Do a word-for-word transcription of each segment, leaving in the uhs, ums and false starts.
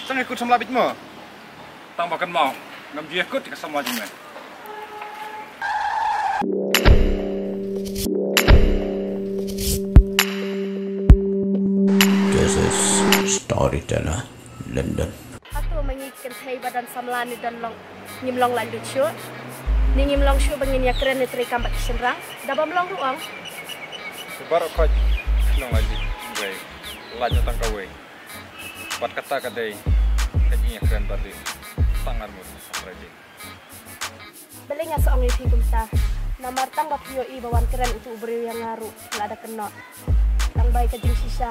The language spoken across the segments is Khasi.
Tang ïa kut samla bit mo. Tang ba kan mau. Ngam ju ïa kut ka samla jong me. This is Storyteller London. Hato ma ngi kynthei ba don samla ne don long, ngim long laitluid shuh? Ne ngim long shuh ba ngin ïa kren ne treikam bad ki shynrang? Da bym long ruh ong. Baroh khoit long laitluid, hynrei lait na tang kawei. Bad kata ka dei ka jingïakren bad leh tang arngut ha pyrthei. Balei nga sa ong ïa phi kumta? Namar tang ba phi ïohi ba wan kren utu u briew ïa nga ruh la da kynnoh. Tang bai ka jingshisha,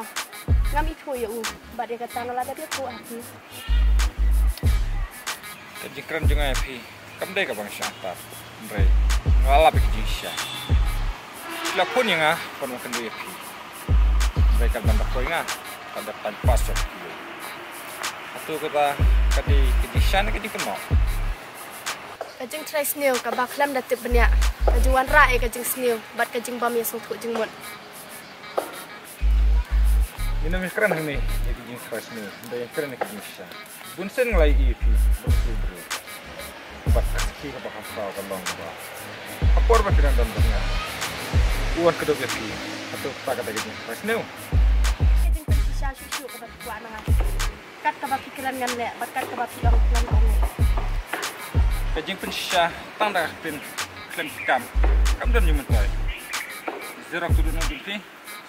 ngam ithuh ïa u, bad ïa kata nga la dep ïathuh ha phi. Ka jingkren jong nga ïa phi kam dei kaba nga shah tar, hynrei nga la lap ïa ka jingshisha. Phi la phone ïa nga ban wan kynduh ïa phi, hynrei katba nga da poi nga, nga dep time pass ïa phi. Hato kata ka dei ka jingshisha ne ka jingkynnoh? Ka jingtrai sniew kaba khlem da tip bniah ka ju wanrah ïa ka jingsniew bad ka jingbym ïasngewthuh jingmut. Ngin ym ïakren hangne ïa ka jingtrai sniew, hynrei ïakren ïa ka jingshisha. Bun sien nga la ïohi ïa phi bad utu u briew, bad ka sakhi kaba kham khraw ka long ba ha por ba phi dang don bad nga, u wan kdew ïa phi. Hato kata ka dei ka jingtrai sniew? Ka jingpynshisha shuh shuh kaba phi kwah na nga. Kat kaba phi kren ngan leh, bad kat kaba phi ong ngan ong. Ka jingpynshisha tang da ka ktien khlem kam, kam don jingmyntoi. Xerox tu dun jingphi,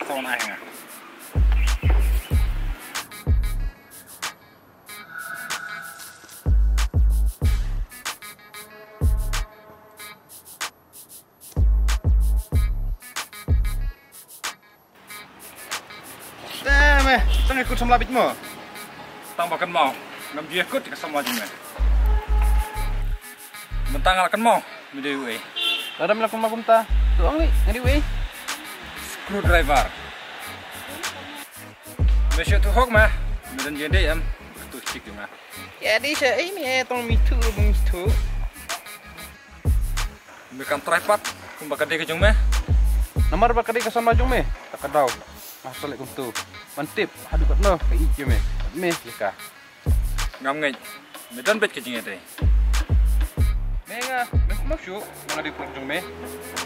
sa wan ai ha nga. Te me, tang ïa kut samla bit mo. Tang ba kan mau, ngam ju ïa kut ka samla jong me. Mynta nga la kynmaw, me dei uei? Lada me la kynmaw kumta, to ong lei, nga dei uei? Screwdriver. Me shu tu hok me, me don jingdei em, tu chik me. Ïa dei sha ei me, tong me tu, me tu. Me kam trai pat kumba ka dei ka jong me. Namar ba ka dei ka samla jong me, ta ka daw. Nga sa leh kumtu. Ban tip haduh katno ka ïeit jong me bad me ïa ka. Ngam ngeit. Me don beit ka jingïadei. Me nga, me kumba shu, nga dei paralok jong me.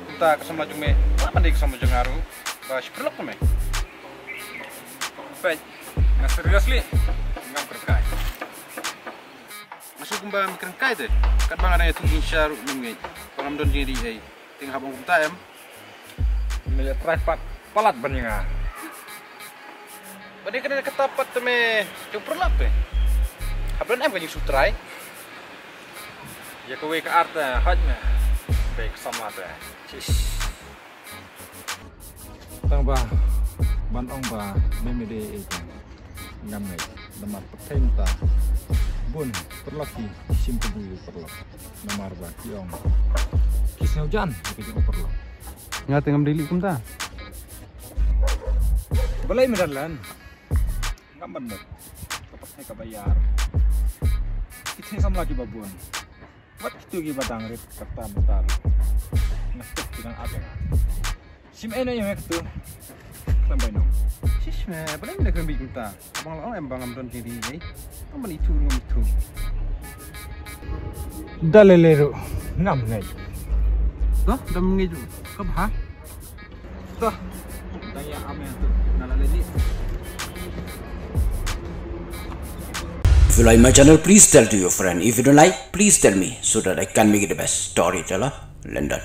Kumta ka samla jong me, la ban dei ka samla jong nga ruh. Ba shi paralok me. Peit, nga seriously ngam kyrkai. Nga shu kumba me kren kai te. Katba nga dang ïathuh jingshisha ruh mem ngeit ba ngam don jingïadei ei. Te nga hap ong kumta em. Me ïa trai pat palat ban ïa nga. Ba dei kane kata pat te me jong paralok te. Hap don em ka jingsngewtrai. Ïa kawei ka ar te hoi me. Bei ka samla te. Chish. Tang ba ban ong ba me me dei ei te ngam ngeit. Namar pyrthei mynta bun paralok ki shim kynhun ïa u paralok. Namar ba ki ong ki sngewjan ïa ka jong u paralok. Nga te ngam dei lei kumta. Balei me dang len? Ngam ban mut. Ka pyrthei kaba ïar. Ki thei samla kiba bun. Wat kitu kiba dang rit kata mynta. Nga stok ki dang ap ïa nga. Shim ei noh ïa me kitu. Khlem bai noh. Shish me, balei me da kren beit kumta? Bang la ong em ba ngam don jingïadei ei. Ngam ban ithuh ruh ngam ithuh. Da lei lei ruh ngam ngeit. Doh, dam ngeit ruh. Ka bha. Doh. Dang ïa am ïa tu. Nga la lei lei. If you like my channel, please tell to your friend. If you don't like, please tell me so that I can make it the best storyteller. London.